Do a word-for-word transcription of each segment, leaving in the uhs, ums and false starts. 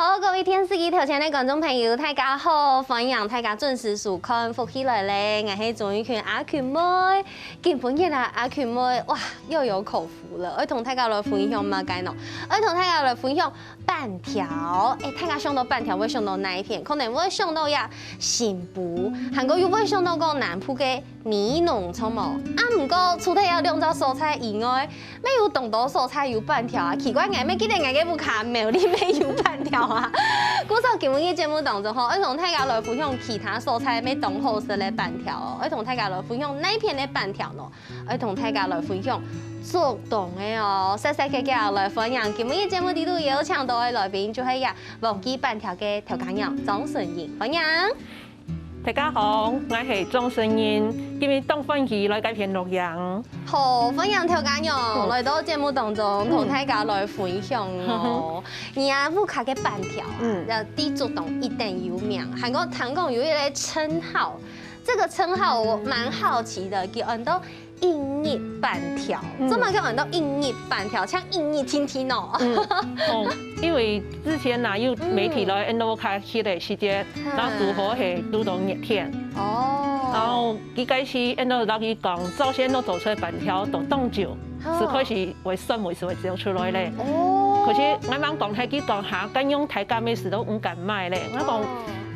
好，各位電視機頭前个觀眾朋友，大家好！歡迎大家準時收看《福氣來了》，𠊎係鍾玉群阿群妹。今晡日啊，阿群妹，哇，又有口福了，愛同大家來分享麼个呢？愛同大家來分享粄條。欸，大家想到粄條會想到哪一片？可能會想到呀，新埔，還過又會想到講南部个美濃，著無？啊，毋過除忒這兩隻所在以外， 乜有當多所在有粄條啊？奇怪，𠊎乜記得𠊎个屋下苗栗乜有粄條啊。故所今晡日節目當中吼，愛同大家來分享其他所在乜當好食个粄條哦，愛同大家來分享哪片个粄條呢？愛同大家來分享竹東个哦，煞煞遽遽來歡迎今晡日節目裡肚邀請到个來賓，就係這黃記粄條个頭家娘張純英，歡迎。 大家好，𠊎係張純英，今晡日當歡喜來這片錄影。好，歡迎頭家娘來到節目當中，同大家來分享哦。你啊，屋下个粄條啊，嗯，在竹東一等有名，還過聽講有一個稱號，這個稱號我蠻好奇的，叫安到一日粄條，做麼个安到一日粄條，像一日定定哦。嗯，哦，因為之前啊，有媒體來安到屋下去个時節， 那堵好係堵到熱天。哦。然後佢開始，𠊎就摎佢講，早先𠊎做出粄條都當久，係開始會酸味係會走出來咧。哦。可是𠊎吂講，係佢講下，該用大家乜食都毋敢買咧。𠊎講，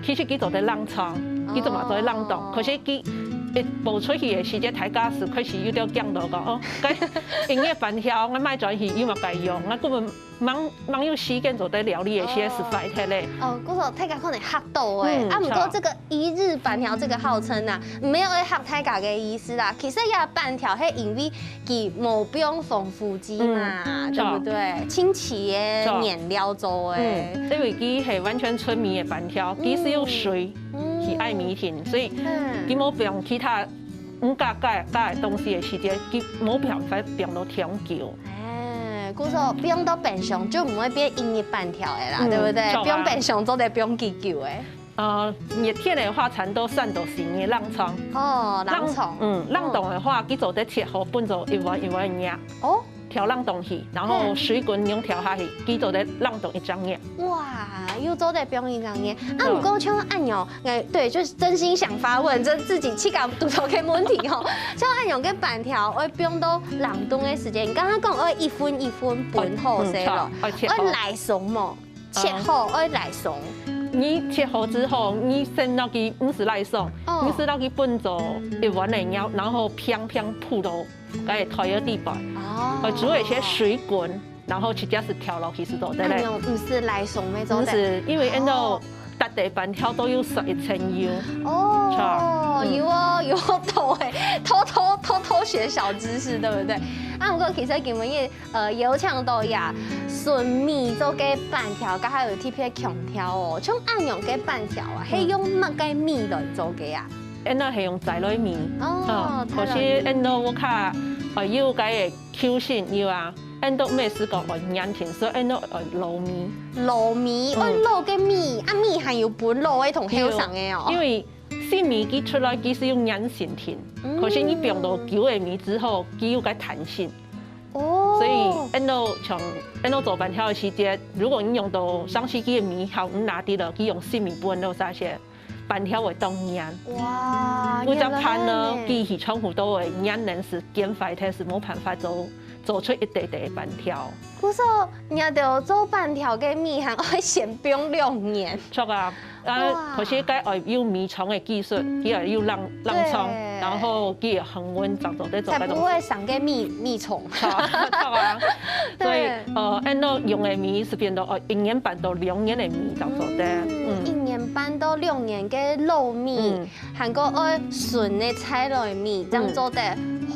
其實佢做得冷藏，佢做嘛做得冷凍，可是佢一爆出去个時節，大家係開始有點驚到講，哦，該一日粄條，𠊎買轉去有麼个用？𠊎根本 吂，吂有時間做得料理个時節係壞忒咧。哦，故所大家可能嚇到欸。嗯，啊，毋過這個一日粄條這個號稱啊，沒有要嚇大家个意思啦。其實這粄條係因為佢無放防腐劑嘛，嗯，對不對？清奇个原料做个。嗯，因為佢係完全純米个粄條，佢係有水，嗯，佢愛米定，所以佢無放其他 毋加加加个東西个時節，佢無辦法放到當久。欸，故所放到冰箱就毋會變一日粄條个啦，嗯，對不對？著啊。放冰箱做得放幾久欸？呃，熱天个話，差不多三到四日冷藏。哦，冷藏。冷，嗯，冷凍个話，佢做得切好，分做一碗一碗个。哦。 調冷凍去，然後水滾用調下去，佢做得冷凍一隻月。哇，又做得放一隻月。啊，對。毋過像恁樣，欸，對，就是真心想發問，這自己自家堵著个問題吼。像恁樣个粄條，愛放到冷凍个時間，你剛剛講愛一份一份分好勢咯，嗯，嗯，著，愛切好。愛來送無？切好，愛來送。你切好之後，你先摎佢，毋使來送，哦。你係摎佢分做一碗个料，然後平平鋪到 該个台个地板，哦。呃，煮一些水滾，然後直接係調落去係做得咧。哎喲，毋使來送个做得。毋使，因為恁樣哦。逐垤粄條都有撒一層油。哦，著啊，嗯。有哦，有哦，懂欸，偷偷偷偷學小知識，對不對？啊，毋過其實今晡日，呃，邀請到這純米做个粄條，該下有特別強調哦，像恁樣个粄條啊，嗯。係用麼个米來做个啊？恁樣係用在來米。哦，啊，在來米。可是恁樣屋下，呃，有該个 Q線有啊，恁樣毋係講愛黏定，所以恁樣愛老米。老米，嗯。愛老个米，啊，米還有分老个同後生个哦。因為新米佢出來佢係有黏性定，嗯。可是你放到舊个米之後，佢有該彈性。哦。所以恁樣像恁樣做粄條个時節，如果你用到上世紀个米，好，你拿掉了，佢用新米分到這些， 粄條會當黏。哇，有隻粄呢，原來恁樣。佢係全部都會黏黏，係堅壞忒，係無辦法做，做出一垤垤粄條。故所，你兜做粄條个米還愛先放兩年。著啊，啊，哇。可是該愛有米蟲个技術，佢愛有冷，冷藏，對。然後佢个恆溫正做得做該種。才不會生个米，米蟲。著啊，著啊。所以，對。呃，恁樣用个米係變到，呃，一年半到兩年个米正做得。嗯，嗯。一年半到兩年个老米，嗯。還過愛純个在來米，正做得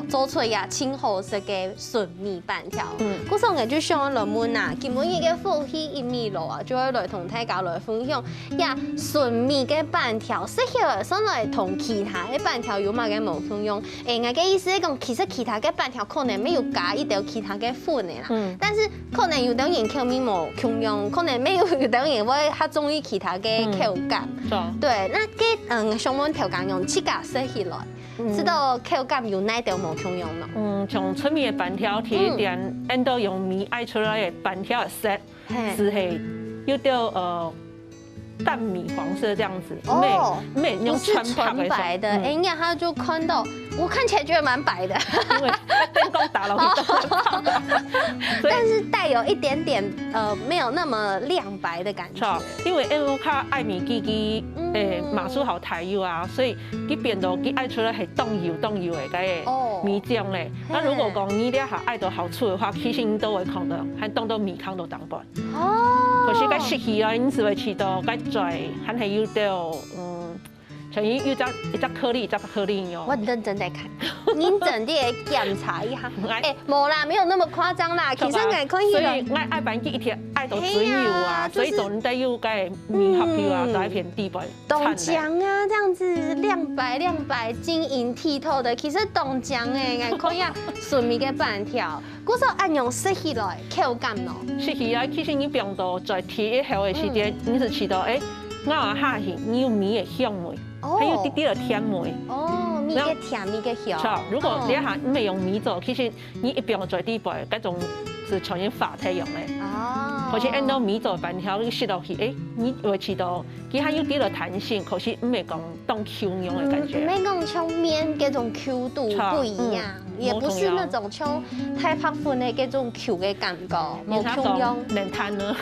做出這盡好食个純米粄條。嗯。故所𠊎就想來問啊，今晡日个福氣一米六啊，就愛來同大家來分享，這純米个粄條，食起來算來同其他个粄條有麼个無共樣？ 欸，𠊎个意思係講，其實其他个粄條可能乜有加一兜其他个粉个啦，嗯。但是可能有兜人口味無共樣，可能乜有，有兜人會較中意其他个口感。嗯。著。對，那該，嗯，想問頭家娘，自家食起來，嗯。知道口感有哪兜無共樣無？嗯，像純米个粄條，第一點，嗯。恁樣用米熬出來个粄條个色， 嘿。係會有點呃淡米黄色這樣子，哦，沒沒那種純白的，不是純白的，嗯，哎，你看它就看到，我看起來覺得蠻白的。因為燈光打落去都很白。所以但是帶有一點點呃沒有那麼亮白的感覺。錯，因為因為較愛美記記，嗯，誒，馬術好台油啊，所以佢變到佢愛出來係當油當油的該哦，米醬咧。那如果講你這下愛到好處的話，其實你都會看到，還當到米糠都當半。 哦，可是該食起來，你就會試到該嘴還係有兜，嗯，像有有隻一隻顆粒，一隻顆粒哦。我很認真在看，認真地檢查一下。哎，哎，無啦，沒有那麼誇張啦。其實𠊎看起來，所以𠊎愛粄佢一定愛到最油啊，嘿啊，就是所以總得有該米合油啊，嗯，在一片地板。當靚啊，這樣子亮白亮白，晶瑩剔透的，其實當靚誒，𠊎看一下，順便个粄條。 故所恁樣食起來口感呢？食起來，其實你放到嘴貼一口的時間，嗯，你就試到，誒，咬下去，你有米的香味，哦，還有滴滴的甜味。哦，米个甜，米个香。著，如果你還沒用米做，其實你一放嘴裡背，該種係全然化忒樣的。哦，可是按照米做粄條，你食落去，誒，你會試到，佢還有滴了彈性，可是毋會講當Q樣的感覺。嗯，毋會講像麵該種Q度不一樣。 也不是那種像太白粉的那種Q的感覺，無共樣。冷淡呢？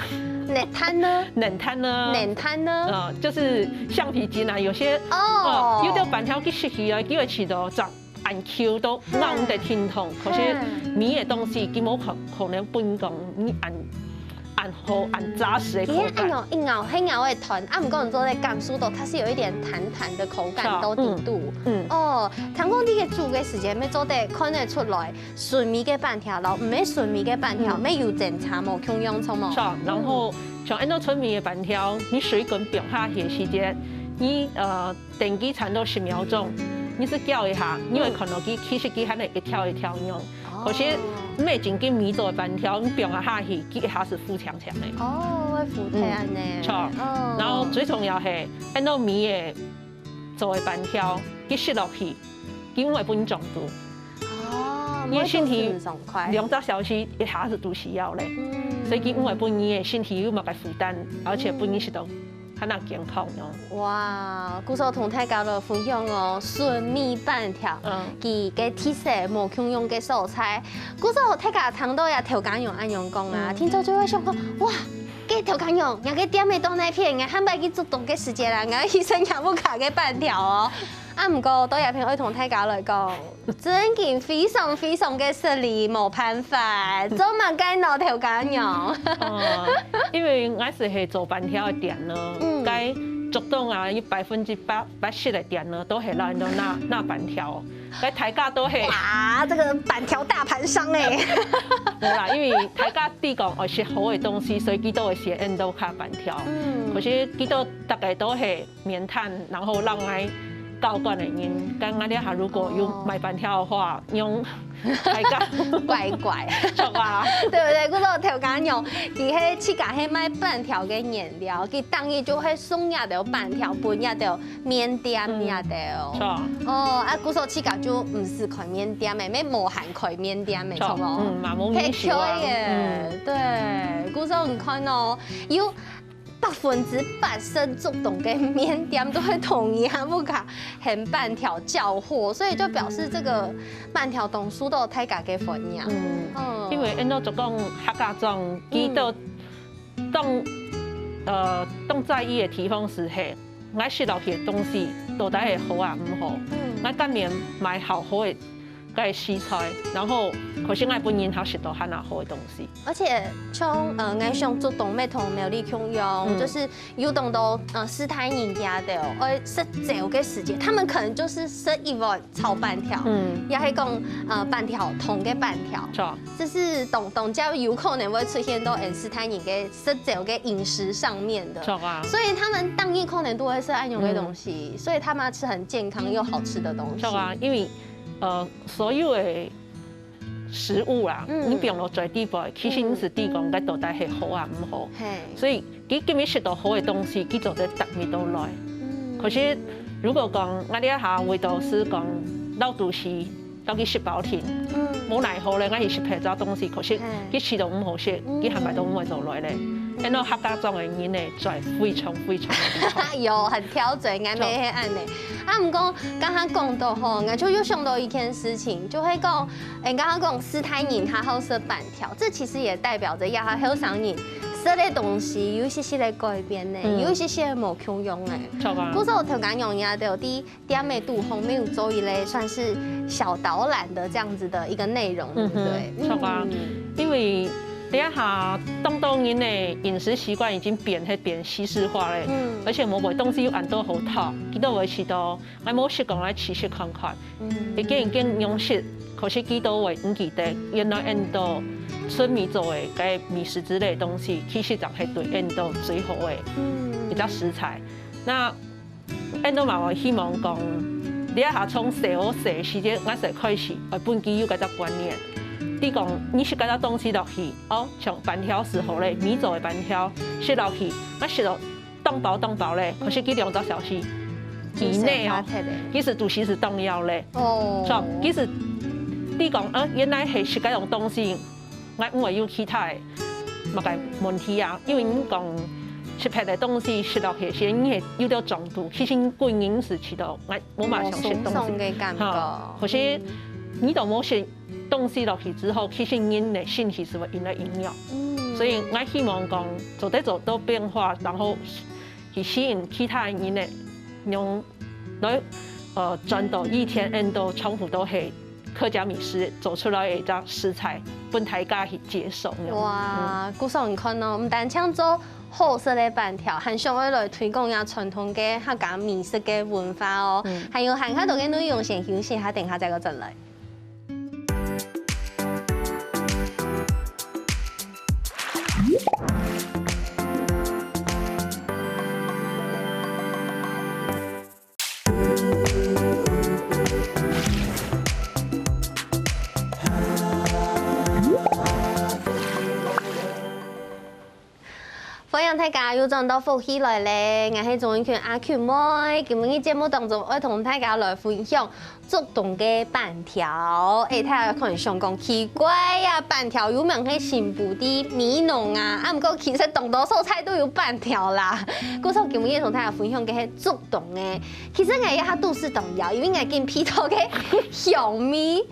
冷淡呢？冷淡呢？冷淡呢？呃，就是橡皮筋啊，有些，哦，呃，有的粄條佢食起來，佢會試到長恁Q都咬毋得停動，可是米的東西，佢無可可能分講你恁恁好恁扎實的口感。其實恁樣一咬，係咬會斷，啊，毋過你做得感受到它是有一點彈彈的口感到底肚。嗯，哦，聽講你个煮个時間，乜做得看得出來， 純米个粄條摎毋係純米个粄條，嗯，乜有精差無共樣，著無？著，然後像恁樣純米个粄條，你水滾放下去个時間，你呃等佢差毋多十秒鐘，你就攪一下，你會看到佢其實佢還係一條一條樣。可是毋係正經米做个粄條，你放下去，佢一下就浮強強个。哦，會浮起來呢。著，哦，然後最重要係，恁樣米个做个粄條，佢食落去，佢毋會分你脹肚。 哦，你个身體兩隻小時一下子都需要咧，所以佢毋會分你个身體有麼个負擔，而且分你食到還較健康喲。哇，故所同大家來分享哦，純米粄條，嗯，佢个特色無共樣个所在。故所大家聽到這頭家娘恁樣講啊，聽到就會想講，哇，該頭家娘，若个店仔到哪片，𠊎下擺去竹東个時節啦，𠊎愛去食若屋下个粄條哦。啊，毋過到這片愛同大家來講， 真經非常非常个失禮，無辦法，做麼个呢，頭家娘？哦，因為𠊎係係做粄條个店呢，嗯，該竹東啊，有百分之八八十个店呢，都係來到拿拿粄條，該大家都係。哇，這個粄條大盤商欸。無啦，因為大家知講愛食好个東西，所以佢都會選恁多卡粄條。嗯，可是佢都大概都係 面談，然後讓𠊎交關个人，該𠊎這下如果有賣粄條个話，用大家乖乖，著啊，對不對？故所頭家娘，佢係自家係賣粄條个原料，佢當然就會送這兜粄條分這兜麵店這兜。著，哦，啊，故所自家就毋使開麵店个，乜無閒開麵店个，著無？嗯，嘛無人手啊，忒缺耶，對，故所你看哦，有 百分之八十竹東个麵店都會同意啊，屋下喊粄條交貨，所以就表示這個粄條當受到大家个歡迎。嗯，因為恁樣就講客家庄，佢都當呃當在意个地方係係，𠊎食落去个東西到底係好啊毋好，嗯，𠊎甘願買好好个 个食材，然後可是𠊎本人還食到還較好个東西。而且像呃，𠊎想竹東乜同苗栗共樣，嗯，就是有當多呃，世大人家个哦，愛食朝个時節，他們可能就是食一碗炒粄條，嗯，也係講呃，粄條湯个粄條，著，這係當當較有可能會出現到𠊎世大人个食朝个飲食上面的，著啊，所以他們當然可能都會食恁樣个東西，嗯，所以他們要吃很健康又好吃的東西，著啊，因為呃，所有个 食物啊，嗯，你放落嘴裡背，其實你係知講該到底係好啊毋好。嘿，所以佢今日食到好个東西，佢做得逐日都來。嗯，可是如果講𠊎這下為到係講老肚屎，到去食飽停，嗯，無奈何咧，𠊎去食別隻東西，可是，嘿，佢食到毋好食，嗯，佢下擺都毋會再來咧。，𠊎等客家庄个人呢，嘴非常非常个厲害。有，很挑嘴，𠊎乜係恁呢。啊，毋過剛剛講到吼，𠊎就又想到一件事情，就係講，誒，剛剛講世代人較好食粄條，這其實也代表著這下後生人食个東西有一些些个改變呢，嗯。有一些些無共樣呢。著啊。故所頭先講呀，就第一 店个肚項乜有做一類算是小導覽的這樣子的一個內容，對不對？嗯哼，著啊。嗯。因為這下當多人个飲食習慣已經變，係變西式化了，嗯。而且無買東西又恁多好討，佢兜會試著，𠊎無試過，𠊎試食看看。嗯。已經已經用食，可是佢兜會毋記得，原來𠊎等村民做个該米食之類的東西，其實正係對𠊎等最好个，嗯。一隻食材。那 𠊎等嘛會希望講，這下從細學細時節，𠊎先開始，愛分佢有該隻觀念。你講，你食該隻東西落去，哦，像粄條係好了，米做个粄條，食落去，𠊎食到當飽當飽了，可是佢兩隻小時以內哦，其實肚屎係當枵了。哦。所以其實你講，啊，原來係食該種東西， 𠊎毋會有其他个麼个問題啊，因為你講食別个東西食落去，先你係有兜中毒，其實個人係試著，𠊎無麼想食東西。鬆鬆个感覺。哈，可是你都無食東西落去之後，其實人个身體係會越來越弱。嗯。所以𠊎希望講做得做到變化，然後去吸引其他人个，用來，呃，轉到以前，𠊎等全部都係 客家美食做出來个一隻食材，分大家去接受。哇，故所你看哦，毋單淨做好食个粄條，還想愛來推廣這傳統个客家美食个文化哦。嗯。還有還較多个內容，先休息一下，等下再過轉來。 歡迎大家又轉到福氣來了，𠊎係鍾英權阿Q妹。今日節目當中，愛同大家來分享竹東个粄條。誒，大家可能想講奇怪呀，粄條有名係新埔个美濃啊，啊，毋過其實當多所在都有粄條啦。故所今日同大家分享个係竹東个。 其實𠊎這下肚屎當枵，因為𠊎緊鼻著該香味。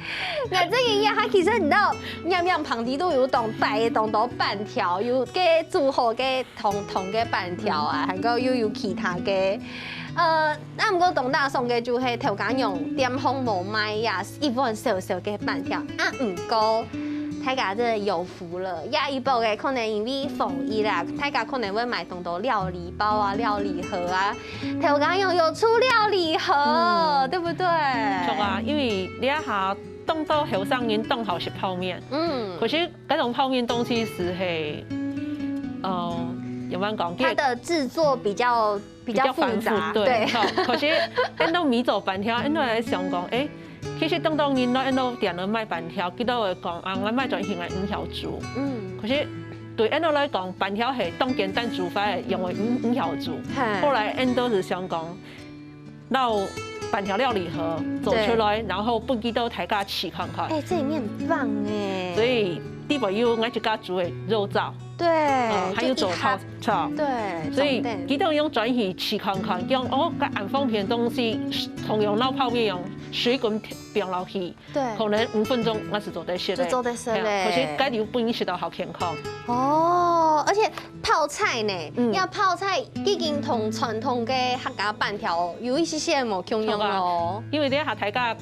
𠊎這下其實你知道，仰仰旁邊都有當擺當多粄條，有該煮好个湯湯个粄條啊，還過又有其他个。呃，啊，毋過當打爽个就係頭家娘店項無賣呀，一碗小小个粄條。啊，毋過大家真个有 福了。這一擺个可能因為防疫啦，大家可能會買當多料理包啊、料理盒啊。頭家娘有出料理盒，嗯。對不對？著啊，因為這下當多後生人當好食泡麵。嗯。可是該種泡麵東西係，呃，仰般講，它的製作比較，比較複雜，比較繁複，對，對。好，可是𠊎等都米做粄條，𠊎等來想講，誒， 其實當多人來𠊎等店裡買粄條，佢兜會講啊，𠊎買轉去𠊎毋曉煮。嗯。可是對𠊎等來講，粄條係當簡單煮法个，因為毋，毋曉煮。嘿。後來𠊎等都係想講，拿粄條料理盒做出來，對。然後分佢兜大家試看看。誒，這也很棒誒。所以裡背有𠊎自家煮个肉燥。 對，呃，還有做泡菜。就一下，對，所以重點。佢兜用轉去試看看，講，哦，該恁方便个東西，同樣拿泡麵用水滾放落去，對。可能五分鐘𠊎就做得食了。就做得食了。嘿啊，可是該又分人食到好健康。哦，而且泡菜呢，嗯。這泡菜已經同傳統个客家粄條有一些些無共樣哦。著啊，因為這下大家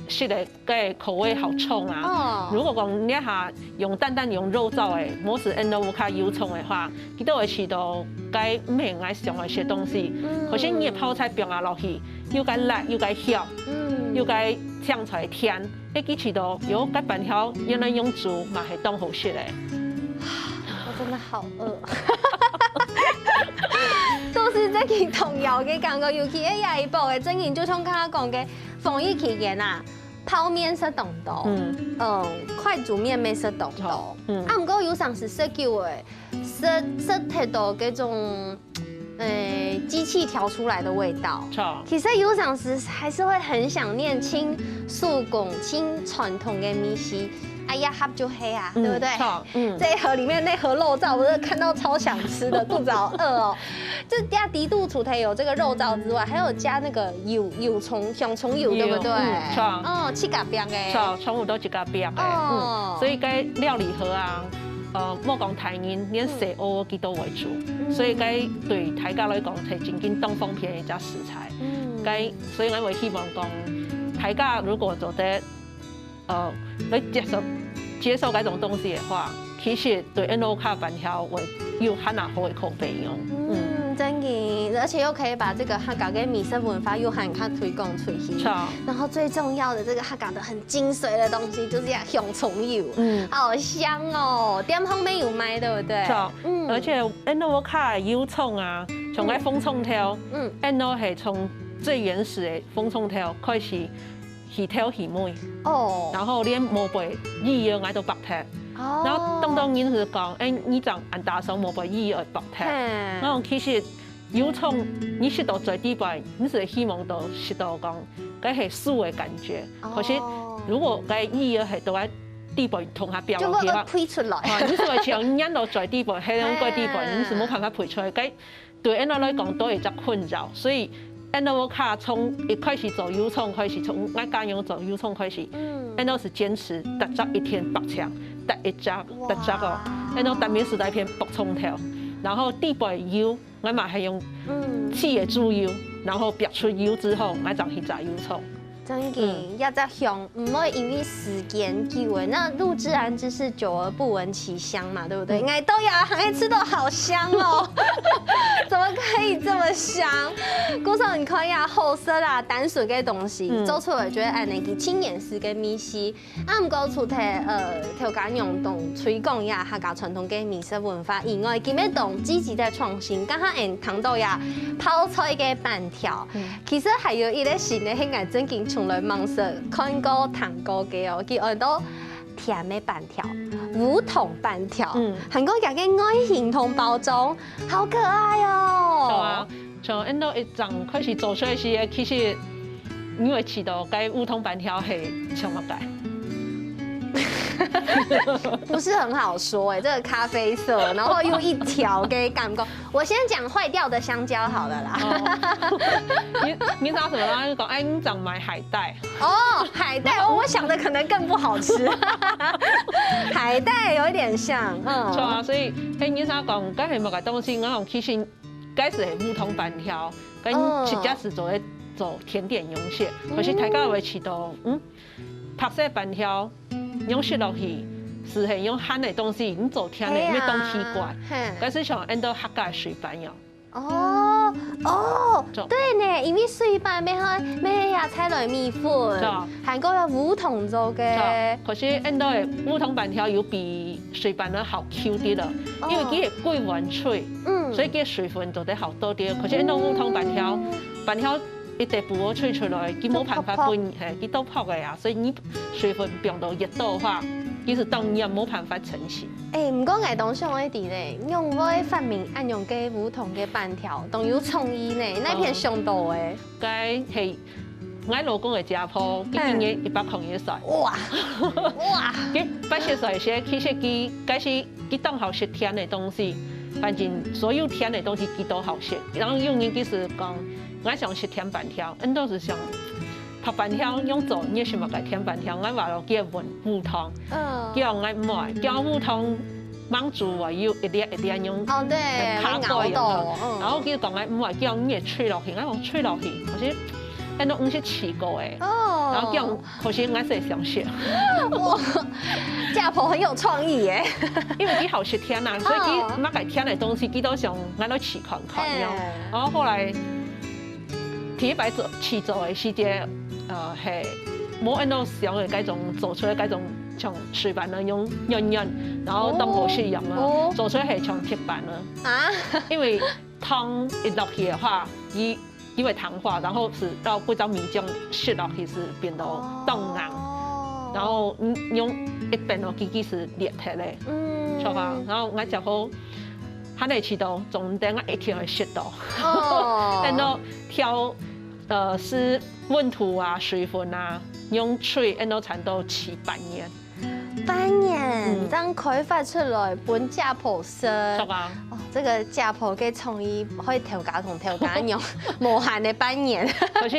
食个 个口味好重啊。哦。如果講你這下用單單用肉燥个，無係𠊎等屋下有蔥个話，佢兜會試著該毋係𠊎想愛食東西。嗯。可是你个泡菜放啊落去，又該辣又該香，嗯。又該青菜甜，誒，佢試著，喲，該粄條原來用煮嘛係當好食个。我真的好餓。都係這個童謠个感覺，尤其係這一擺个，真正就像剛剛講个，防疫期間啊， 泡麵食當多，嗯。嗯，快煮麵乜食當多。好，嗯。啊，毋過有常時食久了，食，食忒多該種，呃，機器調出來的味道。著。其實有常時還是會很想念盡手工、盡傳統个味緒。啊，一盒就係啊，對不對？嗯，著，嗯。這一盒裡面那盒肉燥，我真的看到超想吃的，肚子好餓哦。就加底肚除了有這個肉燥之外，還有加那個油，油蔥，香蔥油，對不對？有，嗯，著。哦，自家煸的。著，全部都自家煸的。哦。嗯，所以該料理盒啊，呃，莫講大人，連細人仔佢都會煮，嗯。所以該對大家來講，係真正當方便的一隻食材。嗯。該，所以𠊎會希望講，大家如果做得 呃，來接受，接受該種東西的話，其實對恩多卡粄條會有還較好个口碑哦。嗯，嗯。真的，而且又可以把這個客家个美食文化又還較推廣出去。著。然後最重要的，這個客家的很精髓的東西，就是要香蔥油。嗯。好香哦，店方面有賣，對不對？著。嗯。而且恩多卡的油蔥啊，像該紅蔥頭，嗯。恩多係從最原始的紅蔥頭開始 起頭起尾。哦。然後連無被醃个𠊎都剝忒。哦。然後當多人係講，哎，你正恁打爽無被醃个剝忒。嘿。然後其實油蔥你食到嘴裡背，你係希望到食到講，該係酥个感覺。哦。可是如果該醃个係到該裡背同下表就會落去个話，飛出來。啊，你係會像黏到嘴裡背，係用嘴裡背，嘿。你係無辦法飛出來。該 對恩多來講都係一隻困擾，所以恩多卡從一開始做油蔥開始，從𠊎家娘做油蔥開始，嗯。恩多係堅持逐隻一定愛剝淨，逐一隻，哇。逐隻哦，恩多逐面係逐片剝蔥頭，然後裡背油，𠊎嘛係用，嗯。試个豬油，然後煏出油之後，𠊎正去炸油蔥。 真个，嗯。愛再香，毋會因為時間久了。那錄製完之後，久而不聞其香嘛，對不對？嗯。哎，對呀，還吃到好香哦，怎麼可以這麼香？故所你看呀，好食啊，單純个東西，嗯。做出來就會恁樣，佢盡原始个味緒。啊，毋過除忒，呃，頭家娘當推廣呀，客家傳統个美食文化以外，佢也當積極在創新。剛剛俺談到呀，泡菜个粄條，嗯。 其實還有一個新个，係𠊎正經從來吂食看過、聽過个哦，佢安到甜个粄條，烏糖粄條，嗯。還過佢个外形同包裝，好可愛哦。係啊，像恁多一張開始做出來時，其實你會知道該烏糖粄條係像麼个。不是很好說欸，這個咖啡色，然後又一條个感覺， 我先講壞掉的香蕉好了啦。哦。你，你知道什麼嗎？就講，哎，你長買海帶。哦，海帶，哦，我想的可能更不好吃。海帶有一點像，嗯。著啊，所以，哎，你知道講，該係麼个東西？我講，其實該係烏糖粄條，跟嗯。自家係做个，做甜點用个，可是大家會知道，嗯，白色粄條， 用食落去，係係用鹹个東西，你做甜个，係啊，你當奇怪。係。該係像恁多客家水粄樣。哦，哦，著。對呢，因為水粄乜係，乜係呀，菜來米粉，著。還過有烏糖做个。著。可是恁多个烏糖粄條有比水粄个好Q滴了，哦。因為佢个桂圓脆，嗯。所以佢个水分做得好多滴。可是恁多烏糖粄條，嗯。粄條 一直浮出出來，佢無辦法分，就泡泡。係，佢都泡个啊，所以你水分放到越多个話，其實當然無辦法成型。欸，毋過𠊎當想愛知呢，仰會發明恁樣个烏糖个粄條，當有創意呢，哪片想到个？哦。該係，𠊎老公个姐婆，佢今年一百空一歲。哇，哇。佢八十歲時，其實佢該時 佢當好食甜个東西，反正所有甜个東西佢都好食。然後有人佢係講，𠊎想食甜粄條，𠊎都係想白粄條，用做你食麼个甜粄條，𠊎話落去問烏糖，嗯。佢講𠊎毋愛，佢講烏糖吂煮會有一粒一粒樣，哦，對，卡過樣會咬到，嗯。然後佢講𠊎毋愛，佢講你會啐落去，𠊎講啐落去，可是，𠊎都毋識試過欸。哦。然後佢講 可是𠊎係想食。哇，姐婆很有創意耶。因為佢好食甜啊，所以佢哦。麼个甜个東西，佢都想𠊎來試看看樣。哎。然後後來，第一擺做，試做个時節，呃，係，無恁多想个該種做出來該種像水粄个樣軟軟，然後當好食樣啊，哦。哦。做出來係像鐵粄啊。啊？因為糖一落去个話，佢 因為糖化，然後係到該隻米漿食落去係變到當硬，哦。然後，嗯，用一邊个機器係裂忒个，嗯。著啊，然後𠊎姐婆還會試到，總等𠊎一定會食到，哦。然後調，呃，係溫度啊、水分啊，用水，然後摻到試半年。半年，嗯。正開發出來分姐婆食。著啊。哦，這個姐婆个創意，可以頭家同頭家娘無閒个半年。可是，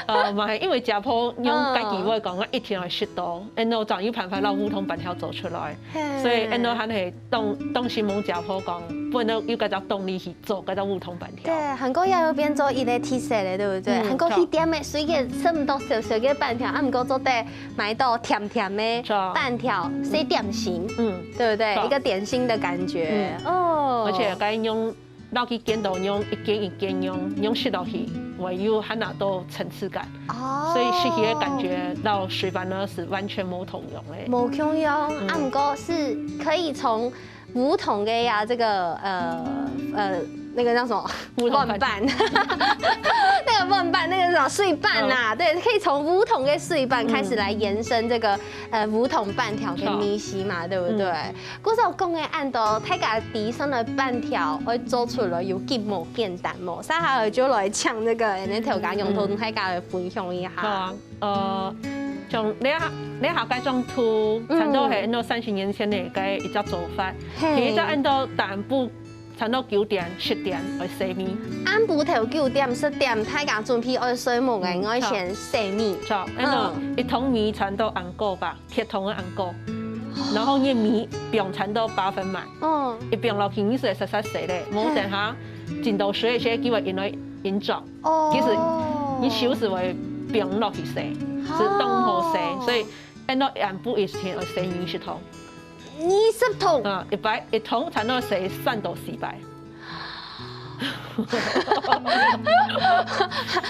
呃，嘛係因為姐婆娘家己會講，嗯。𠊎一定愛食到，然後正有辦法摎烏糖粄條做出來。嘿。所以，然後還係當，當時問姐婆講，本來有該隻動力去做該隻烏糖粄條。對，還過也有變做一個特色咧，對不對？嗯，還過去店个雖然食毋到燒燒个粄條，啊，毋過做得 買到甜甜个著。粄條，係點心，嗯。對不對？著。一個點心的感覺，嗯。哦。而且該用落去煎到用一件一件用，用食落去，會有還拿到層次感。哦。所以食起个感覺摎水粄呢係完全無共樣个。無共樣，嗯。啊，毋過係可以從 烏糖个呀，這個，呃，呃，那個叫什麼？烏糖粄。粄粄。那個粄粄，那個是什麼？水粄啊，嗯。對，可以從烏糖个水粄開始來延伸這個，嗯。呃，烏糖粄條个味緒嘛，著。對不對？嗯。故所講个恁多，大家第一上來粄條愛做出來有幾無簡單無？接下來就來請這個，恁呢頭家用同大家來分享一下。好啊。 呃，像這下，這下該種圖，嗯。差不多係恁多三十年前个該一隻做法。嘿。其實恁多南部差不多九點、十點愛洗米。暗晡頭九點、十點，大家準備愛睡目个，嗯，愛先洗米。著，恁多嗯。一桶米差不多恁高吧，鐵桶个恁高。然後你米放差不多八分滿，嗯。一放落去，你係實實洗咧，無等下，嘿。浸到水个時，佢會引來引著。 哦。其實你手係會放落去洗，係當好洗，哦。所以恁多暗晡一天愛洗二十桶。二十桶？啊，一擺，一桶差不多洗三到四擺。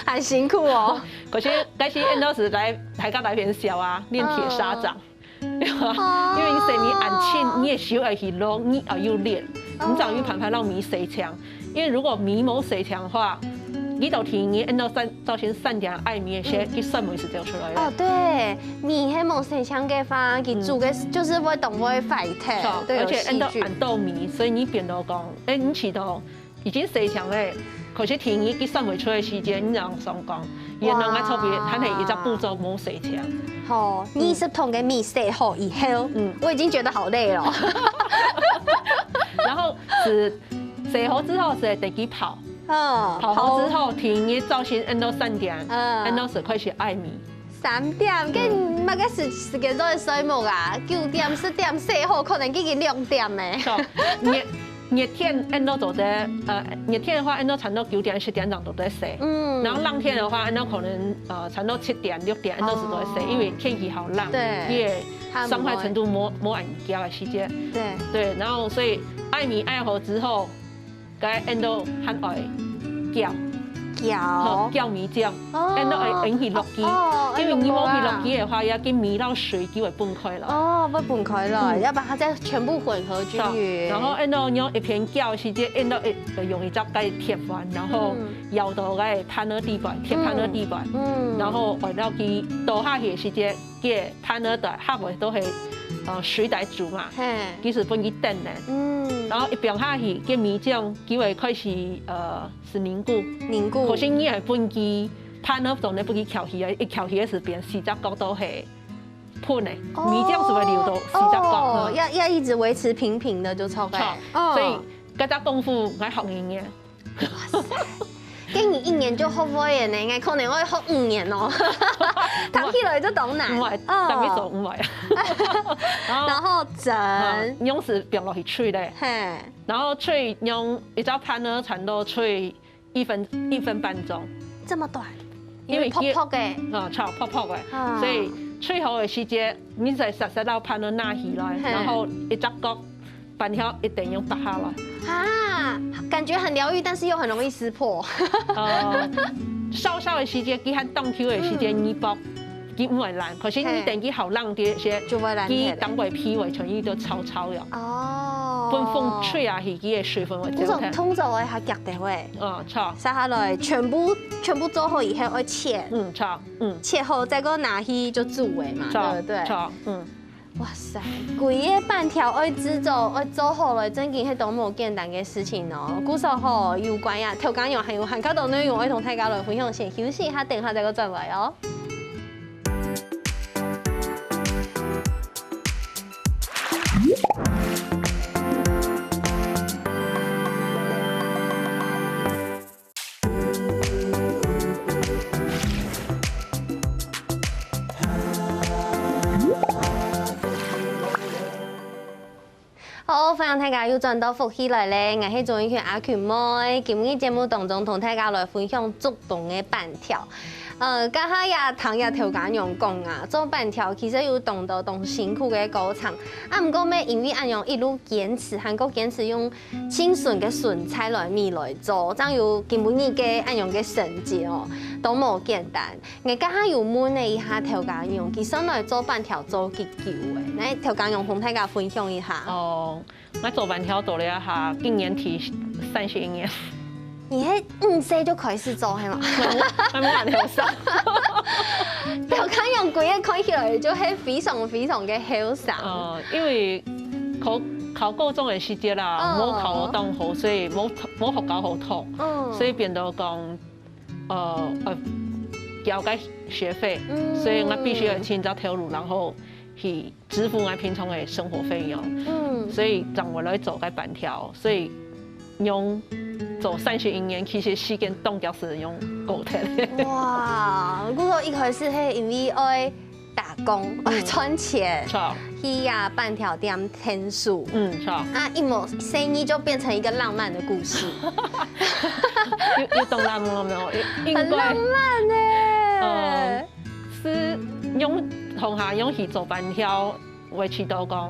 很辛苦哦。可是，但是恁多係來，大家來變小啊，練鐵砂掌。嗯。 對吧？哦。因為你洗米恁深，你个手愛去摝，你愛有力，哦。你正有辦法摎米洗淨。因為如果米無洗淨个話，你到第二日，恁多三，朝晨三點愛米个時，嗯。佢酸味係走出來个。哦，對，米係無洗淨个話，佢煮个嗯。就是會當會壞忒，著，都有而且恁多，細菌。恁多米，所以你變到講，哎，你試著 已經洗淨咧，可是第二日佢酸味出來个時間，你正想講，原來𠊎頭擺還係一隻步驟無洗淨。哇。好，嗯。二十桶个米洗好以後，嗯。我已經覺得好累了。然後係洗好之後係得去泡，嗯，泡好之後，第二日朝晨恁多三點，嗯。恁多係開始愛米。 三點，嗯。該麼个時，時間做得睡目啊？九點、十點洗好，可能已經兩點咧。著，熱，熱天恁多做得，呃，熱天个話，恁多差不多九點、十點鐘都在洗。嗯。然後冷天个話，恁多可能，呃，差不多七點、六點，恁多係都在洗，哦。因為天氣好冷，對。佢个酸壞程度無，無恁高个時間。對。對，然後所以愛米愛好之後， 該恁多還愛攪。攪。吼，攪米漿。哦。恁多愛，愛去落機。哦，因為你無去落機个話，愛落啊。該米摎水就會分開了。哦，會分開了，嗯。要把它再全部混合均勻。著，然後恁多用一片攪个時間，恁多愛，愛用一隻該鐵環，然後嗯。舀到該盤仔底背，鐵盤仔底背，嗯。嗯。然後愛落去倒下去个時間， 該盤仔底下背都係，呃，水來煮嘛，嘿。其實分佢等咧。嗯。然後一放下去，該米漿就會開始，呃，係凝固。凝固。可是你愛分佢盤仔中間分佢翹起來，一翹起來係變四隻角都係膨个，哦。米漿係會流到四隻角。哦，嗯。要，要一直維持平平的就著个。著，哦。所以該隻功夫愛學人个。 哇塞，該你一年就學會了呢，𠊎可能愛學五年哦。聽起來就當難。毋會，哦。逐日做毋會。然後蒸。啊，用時放落去炊咧。嘿。然後炊用一隻盤仔差不多炊一分，一分半鐘。這麼短？因為薄薄个。啊，著，薄薄个。啊。所以炊好个時節，你再煞煞摎盤仔拿起來，嘿。然後一隻角 粄條一定要拔下來。啊，感覺很療癒，但是又很容易撕破。呃，燒燒个時節，佢還當Q个時節，嗯。你剝，佢毋會爛。可是你嘿。等佢好冷个時，就會爛忒了。佢當背皮會全部都臭臭个。哦。分風吹下去，佢个水分會走忒。通常，通常會較遽个喂。嗯，著。接下來全部，全部做好以後愛切。嗯，著，嗯。切好再過拿去就煮个嘛，著，對不對？著，嗯。 哇塞，規个粄條愛製作、愛做好來，正經係當無簡單个事情哦。故所吼，有關啊，頭家娘還有還較多內容愛同大家來分享，先休息一下，等下再過轉來哦。大家又轉到福氣來咧，𠊎係鍾意群阿群妹。今日節目當中同大家來分享竹東个粄條。呃，頭下也聽這頭家娘講啊，做粄條其實有當多當辛苦个過程。啊，毋過乜因為恁樣一路堅持，還過堅持用清純个純菜來米來做，正有今晡日个恁樣个成績哦，都無簡單。𠊎頭下有問了一下頭家娘，佢算來做粄條做幾久咧？來，頭家娘同大家分享一下。哦， 𠊎做粄條做了一下，今年第三十一年。你係五歲就開始做，係嗎？還無，還無恁後生。頭家娘歸日看起來就係非常非常个後生。呃，因為考，考高中个時節啦，哦。無考好當好，所以無，無學校好讀，哦。所以變到講，呃，呃，交个學費，嗯。所以𠊎必須要尋隻頭路，然後去支付𠊎平常个生活費用。嗯。所以正會來做个粄條，所以用做三十一年，其實時間當遽就恁樣過忒。哇，毋過一開始係因為愛打工，嗯。愛賺錢，著。去啊粄條店𢯭手。嗯，著。啊，一無細義就變成一個浪漫的故事。有，有當浪漫無？有，應該。很浪漫欸。嗯。 係用，同下用去做粄條，會試著講，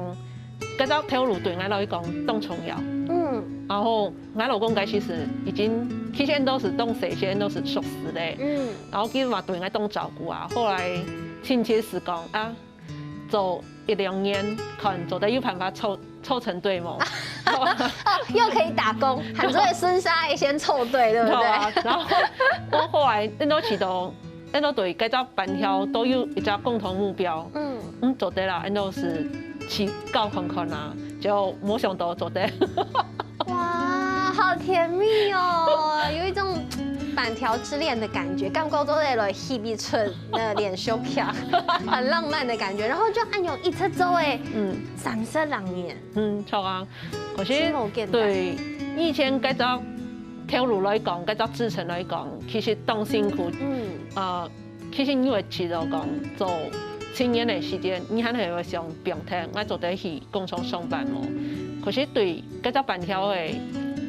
這隻頭路對𠊎來講當重要。嗯。然後𠊎老公該時已經，其實都係當細，都係熟事咧。嗯。然後佢嘛對𠊎當照顧啊。後來親戚係講啊，做一兩年，看做得有辦法湊，湊成對無？哦，又可以打工，還做得順續一些湊對，對不對？著啊，然後𠊎後來，𠊎都試著 𠊎都對該隻粄條都有一隻共同目標。嗯。嗯，做得啦，𠊎都係去搞看看啊，就無想到做得。哇，好甜蜜哦，有一種粄條之戀的感覺，感覺做得來翕一齣那連續劇，很浪漫的感覺。然後就恁樣一直做欸，嗯。三十零年。嗯，著啊。 可是真無簡單。對以前該隻頭路來講，該隻職稱來講，其實當辛苦。嗯。呃，其實你會試著講，做青年个時間，你還係會想放忒，𠊎做得去工廠上班無？可是對該隻粄條个，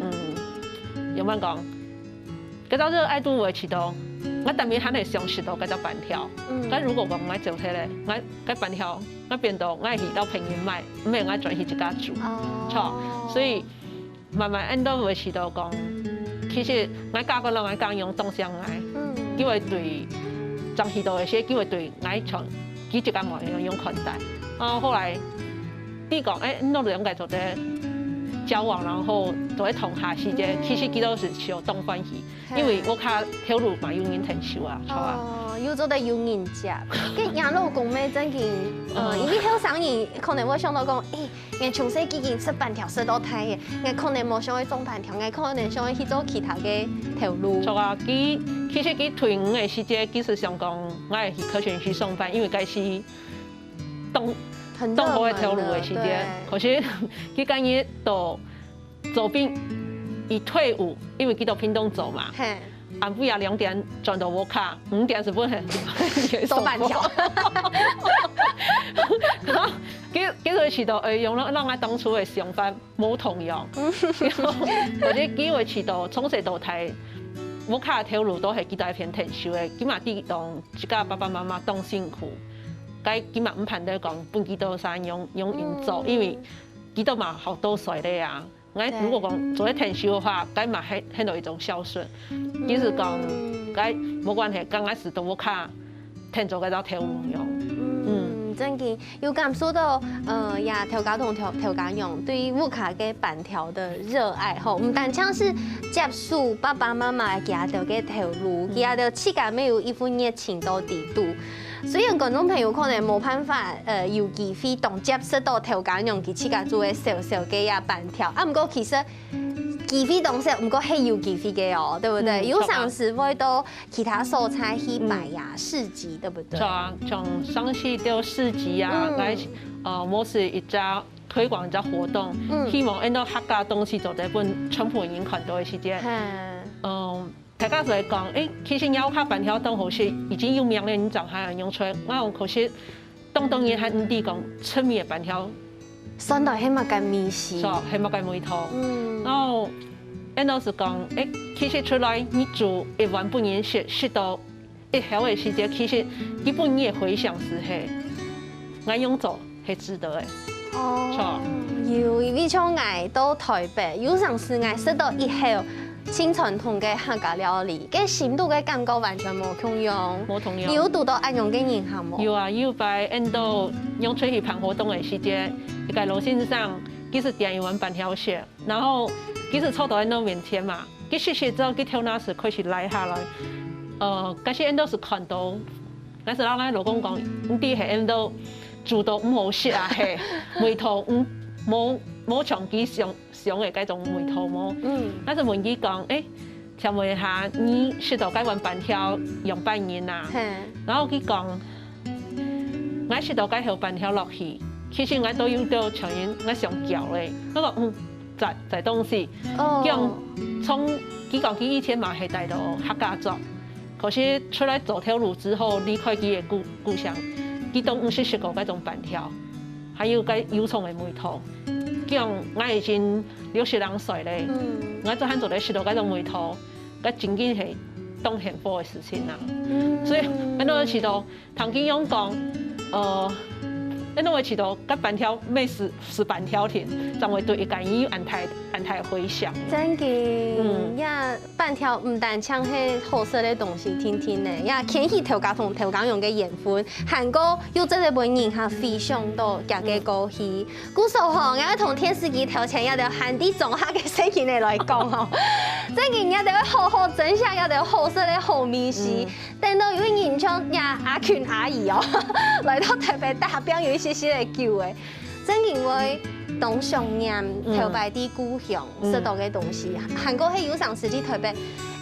嗯，仰般講？該隻熱愛度會試著，𠊎當面還係想試著該隻粄條。嗯。但如果講𠊎走忒咧，𠊎該粄條 𠊎變到𠊎去摎別人買，毋係𠊎轉去自家煮。哦。著，所以慢慢𠊎都會試著講，其實𠊎嫁過來，𠊎家娘當惜𠊎，嗯。佢會對，正去到个時，佢會對𠊎像佢自家無樣樣看待。啊，後來，佢講，欸，𠊎兩個做得交往，然後做得同下時間，嗯。其實佢都係笑當歡喜。 因為屋下頭路嘛有人𢯭手啊，著啊。哦，又做得有人接。該若老公乜正經，呃，嗯。因為後生人可能會想到講，欸，𠊎從細已經食粄條食到大个，𠊎可能無想愛種粄條，𠊎可能想愛去做其他个頭路。著啊，佢，其實佢退伍个時節，佢係想講，𠊎去科學園區上班，因為該係當，很熱門的，當好个頭路个時節。對。可是，佢今日到 做兵一退伍，因為佢到屏東做嘛，嘿。暗晡夜兩點轉到屋下，五點就分人做粄條。佢，佢就會試著，欸，仰會摎𠊎當初个想法無同樣。嗯。或者佢會試著從細到大，屋下頭路都係佢兜一片𢯭手个，佢嘛知講自家爸爸媽媽當辛苦，該佢嘛毋盼得講分佢兜儕仰，仰恁做，嗯。因為佢兜嘛好多歲咧啊。 𠊎如果講做得𢯭手个話，該嘛係，係一種孝順。嗯。意思講，該無關係，剛開始都無卡，𢯭做該隻頭路樣。嗯，嗯。正經有感受到，呃，這頭家同頭，頭家娘對屋下个粄條个熱愛吼，毋單淨係接手爸爸媽媽佢兜个頭路，嗯。佢兜自家乜有一份熱情到底肚。 雖然觀眾朋友可能無辦法，呃，有機會當接食到頭家娘佢自家煮个小小个這粄條，啊，毋過其實機會當少，毋過係有機會个哦，對不對？嗯，有常時會到其他所在去擺呀，嗯。市集，對不對？著啊，像上次到市集啊，嗯。來，呃，無係一隻推廣一隻活動，嗯。希望恁多客家東西做得分全部人看到个時節，嘿。嗯， 大家就會講，欸，其實若屋下粄條當好食，已經有名了，你正還愛用出來。𠊎講可惜，當多人還毋知講出名个粄條算到係麼个味緒？係，係麼个味道？嗯。然後，𠊎老師講，誒，其實出來你煮一碗分人食，食到一口个時節，其實佢分你个回響係，𠊎用做係值得个。哦，有，因為像𠊎到台北，有成時𠊎食到一口， 盡傳統个客家料理，該心肚个感覺完全無共樣。無共樣。你有堵到恁樣个人客無？有啊，有擺𠊎兜用出去辦活動个時節，一個老先生，佢就點一碗粄條食，然後佢就坐到𠊎兜面前嘛，佢食食之後，佢頭那時開始拉下來，呃，該時𠊎兜就看到，𠊎就摎𠊎老公講，你知係𠊎兜煮到毋好食啊，係，味道毋，無，無像佢想 想个該種味道無？嗯。但是問佢講，誒，請問一下，你食到該碗粄條樣般形啊？係。然後佢講，𠊎食到該口粄條落去，其實𠊎都有兜像人，𠊎想噭咧。𠊎講，嗯，在，在東西。哦。佢講，從，佢講佢以前嘛係戴到客家庄，可是出來做頭路之後，離開佢个故，故鄉，佢都毋識食過該種粄條。 還有該油蔥个味道。講𠊎已經六十零歲咧，嗯。𠊎都還做得食到該種味道，該真經係當幸福个事情啊。嗯。所以，𠊎都會試到，聽佢樣講，呃，𠊎都會試到，該粄條乜係，係粄條定，正會對一個人有恁大，恁大回響。真个，嗯。呀， 粄條毋單淨係好食个東西定定呢，也牽起頭家同頭家娘个緣分，還過又真个分人客回想到佢个過去。故所吼，𠊎愛同電視機頭前這兜還在莊下个細人仔來講吼，真个這兜好好珍惜這兜好食个好味緒。嗯。等到有一日像這阿群阿姨哦，來到台北打拚有一息息个久誒， 真因為當想念，嗯。頭擺在故鄉，嗯。食到个東西，還過係有成時去台北，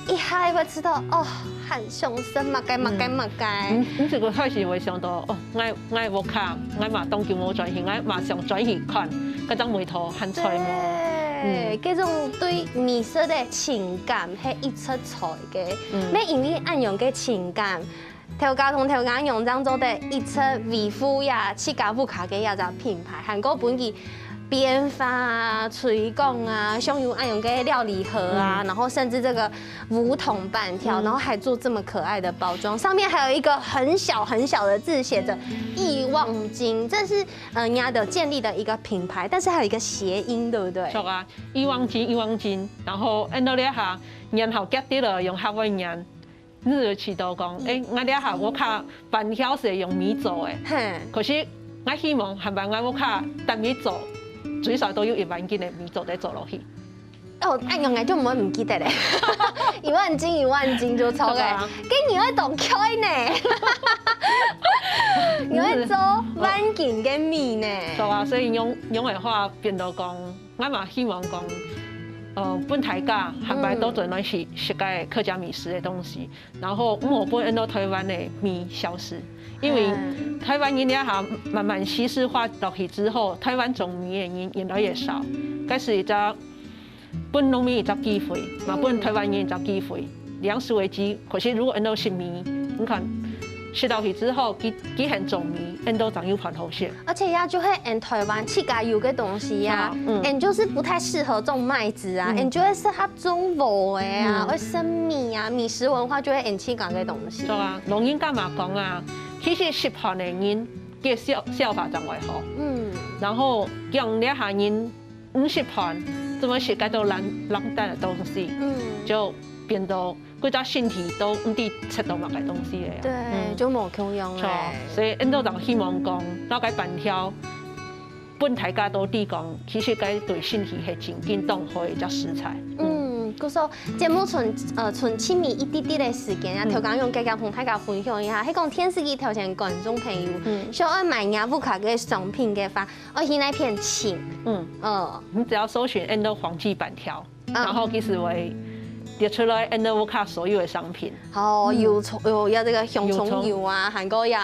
一下會知道，哦，還想食麼个麼个麼个。嗯，你這個開始會想到，哦，𠊎，𠊎屋下，𠊎嘛當久無轉去，𠊎嘛想轉去看，該種味道還在無？對，嗯。這種對美食个情感係一直在个，嗯。乜因為恁樣个情感， 頭家同頭家娘正做得一直維護呀，自家屋下个這隻品牌，還過分佢變化啊、推廣啊，像有恁樣个料理盒啊，嗯。然後甚至這個烏糖粄條，嗯。然後還做這麼可愛的包裝，上面還有一個很小很小的字，寫著「一望京」，這是，呃，人家的建立的一個品牌，但是還有一個諧音，對不對？著啊，一望京，一望京，然後𠊎兜這下，然後結底了用客話念， 你就試到講，嗯。誒，𠊎這下屋下粄條係用米做个，嘿。可是𠊎希望下擺𠊎屋下搭米做，最少都有一萬斤个米做得做落去。哦，恁樣𠊎就毋會毋記得咧。一萬斤，一萬斤就著个。著啊。該你會當𤸁呢。你會做萬斤个米呢。著啊，所以用，用个話變到講， 𠊎嘛希望講，呃，分大家下擺都轉來食，嗯。食个客家美食个東西，然後毋好分𠊎兜台灣个米消失。因為嗯。台灣人這下慢慢西式化落去之後，台灣種米个人越來越少，該係一隻分農民一隻機會，嘛分台灣人一隻機會。 糧食危機，可是如果𠊎兜食米，你看，食落去之後，佢，佢還種米，𠊎兜正有飯好食。而且呀，就係𠊎台灣自家有个東西呀，啊，嗯。𠊎就是不太適合種麥子啊，嗯。𠊎就會適合種禾个啊，嗯。會食米啊，米食文化就係𠊎自家个東西。著啊，老人家嘛講啊，其實食飯个人，个消，消化正會好。嗯。然後，講這下人 毋食飯，做麼个食該兜爛，爛蛋个東西，嗯。就變到歸隻身體都毋知食到麼个東西个啊。對，嗯。就無共樣咧。著，所以𠊎兜正希望講，摎該粄條，分大家都知講，其實該對身體係真正當好个一隻食材。嗯。嗯，故所節目賰，呃，賰盡尾一滴滴个時間啊，嗯。頭先用簡單同大家分享一下，係講電視機頭前觀眾朋友，嗯。想愛買若屋下个商品个話， 愛去哪片尋？嗯。嗯。你只要搜尋𠊎兜黃記粄條，嗯。然後其實會列出來𠊎兜屋下所有个商品。哦，嗯。油蔥，有，有這個香蔥油啊，有蔥。還過有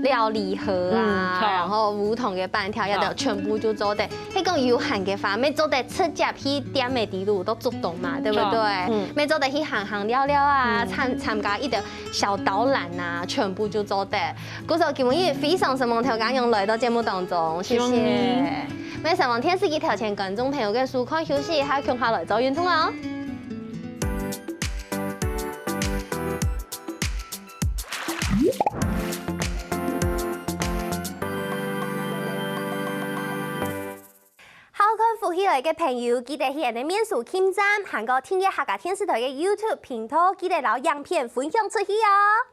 料理盒啊，嗯，著。然後烏糖个粄條，這兜全部就做得。著。係講有閒个話，乜做得直接去店个底肚都做得嘛，對不對？著。嗯。乜做得去行行尞尞啊，嗯。參，參加一兜小導覽啊，全部就做得。故所今日非常承蒙頭家娘來到節目當中，謝謝。希望你該上網電視機頭前觀眾朋友个收看，休息一下，共下來做運動哦。 好看福氣來个朋友，記得去𠊎等面書網站，還過訂閱客家電視台个YouTube頻道，記得摎影片分享出去哦。